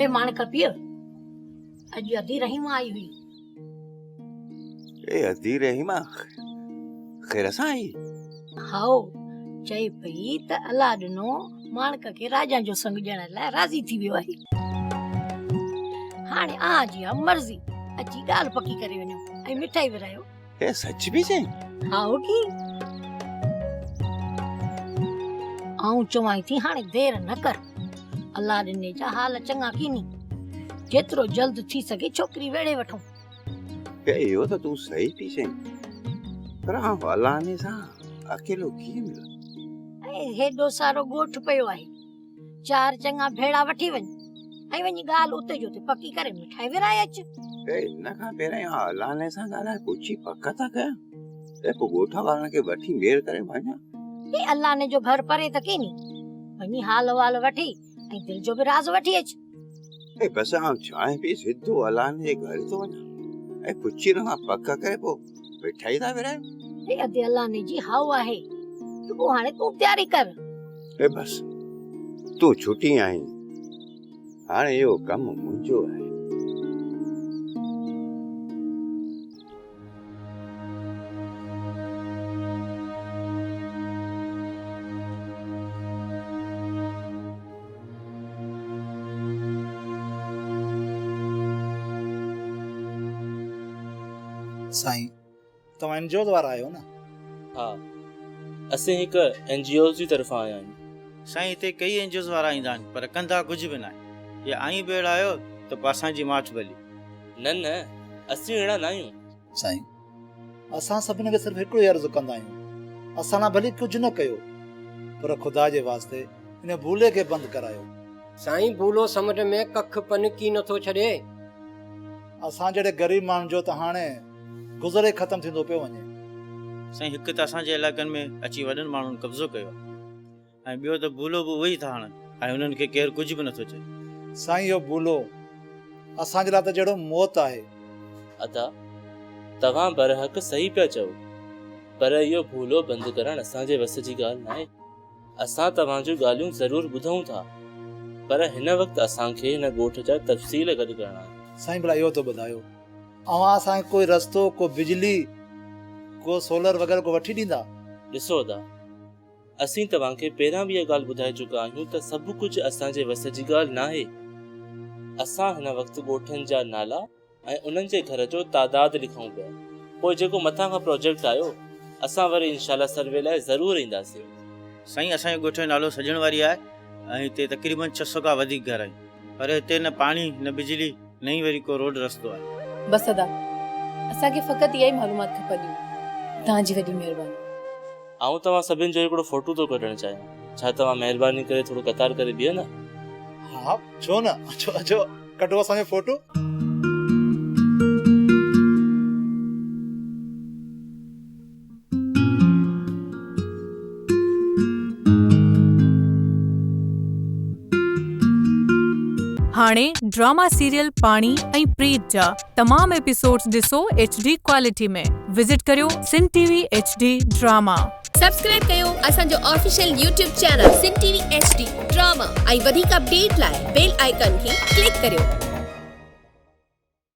اي ماڻڪ پيء، اڄ ادي رحيمه آئي هئي. اي ادي رحيمه، خير سان آئي؟ هائو، چئي پئي ته الله ڏنو ماڻڪ کي راجا جو سڱ ڏيڻ لاء راضي ٿي ويو آهي. هاڻي اوهان جي اها مرضي، اچي ڳالهه پڪي ڪري وڃو ۽ مٺائي ورهايو. اي سچ پئي چئين؟ هائو ڪي. آئون چوانء ٿي هاڻي دير نه ڪر. الله ڏني جا حال چڱا ڪيني. جيترو جلد ٿي سگهي ڇوڪري ويڙهي وٺون. اي اهو ته تون صحيح پئي چئين. پر آئون الله ڏني سان اڪيلو ڪيئن ملان؟ اي هيڏو سارو ڳوٺ پيو آهي. چار چڱا ڀيڙا وٺي وڃ ۽ وڃي ڳالهه اتي جو اتي پڪي ڪري مٺائي ورهائي اچ. اي ان کان پهريائين آء علاني سان ڳالهائي پڇي پڪ ٿا ڪيان ته پوء ڳوٺ وارن کي وٺي ميڙ ڪري وڃان. اي علاني جو گهر پري ته ڪيني، وڃي حال احوال وٺي ۽ دل جو به راز وٺي اچ. اي بس آئون چانهه پي سڌو علاني جي گهر ٿو وڃان ۽ پڇي ان کان پڪ ڪري پوء مٺائي ٿا ورهايون. اي ادي علاني جي هائو آهي، رڳو هاڻي تون تياري ڪر. اي بس تون ڇٽي آهين، هاڻي اهو ڪم منهنجو آهي. سائين توهان اين جي اوز وارا آهيو نه؟ ها اسين هڪ اين جي اوز جي طرفان آيا آهيون. سائين هتي ڪيئي اين جي اوز وارا ايندا آهن پر ڪندا ڪجهه به ناهي. جي آئين به اهڙا آهيو ته پوء اسان جي ماٺ ڀلي. نه نه اسين اهڙا ناهيون. سائين اسان سڀني کي صرف هڪڙو ئي عرض ڪندا آهيون اسان لاء ڀلي ڪجهه نه ڪيو پر خدا جي واسطي ان ڀولي کي بند ڪرايو. سائين ڀولو سمنڊ ۾ ڪک پن ڪي نه ٿو ڇڏي. اسان جهڙي غريب ماڻهن جو ته هاڻي گذر ئي ختم ٿيندو پيو وڃي. سائين هڪ ته اسان جي علائقن ۾ اچي وڏن ماڻهن قبضو ڪيو آهي ۽ ٻيو ته ڀولو به اهي ئي ٿا هڻن ۽ انهن کي ڪير ڪجهه به نٿو چئي. سائين اهو ڀولو اسان جي لاء ته جهڙو موت آهي. ادا توهان برحق صحيح پيا چئو پر اهو ڀولو بند ڪرڻ اسان جي وس جي ڳالهه ناهي. اسان توهان جون ڳالهيون ضرور ٻڌون ٿا پر هن وقت اسان کي هن ڳوٺ جا تفصيل گڏ ڪرڻا آهن. سائين ڀلا اهو ته ٻڌايو اوهان اسان کي ڪوئي رستو ڪو بجلي ڪو سولر وغيره ڪو وٺي ڏيندا؟ ڏسو ادا اسين توهان کي پهريان به اها ڳالهه ٻڌائي چڪا آهيون ته سڀ ڪجهه اسان جي وس جي ڳالهه ناهي. اسان هن وقت ڳوٺن جا نالا ۽ انهن جي گهر جو تعداد لکون پيا. پوء جيڪو مٿان کان پروجيڪٽ آيو، اسان وري انشاء الله سروي لاء ضرور اينداسين. سائين اسان جي ڳوٺ جو نالو سڄڻ واري آهي ۽ هتي تقريبن 600 کان وڌيڪ گهر آهن پر هتي نه پاڻي نه بجلي نه ئي وري ڪو روڊ رستو آهي. بس ادا اسان کي فقط اها ئي معلومات کپندي هئي. توهان جي وڏي مهرباني. آئون توهان سڀن جو هڪڙو فوٽو ٿو ڪڍڻ چاهيان. ڇا توهان مهرباني ڪري ٿورو قطار ڪري بيهندا؟ ها ڇو نه اچو اچو ڪڍو اسان جو فوٽو. هاڻي ڊراما سيريل پاڻي ۽ پريت جا تمام ايپيسوڊز ڏسو ايڇ ڊي ڪوالٽي ۾ وزٽ ڪريو Sindh T V H D drama. Subscribe ڪيو اسان جو official YouTube channel Sindh T V H D drama ۽ وڌيڪ اپڊيٽ لاء بيل آئيڪان کي ڪلڪ ڪريو.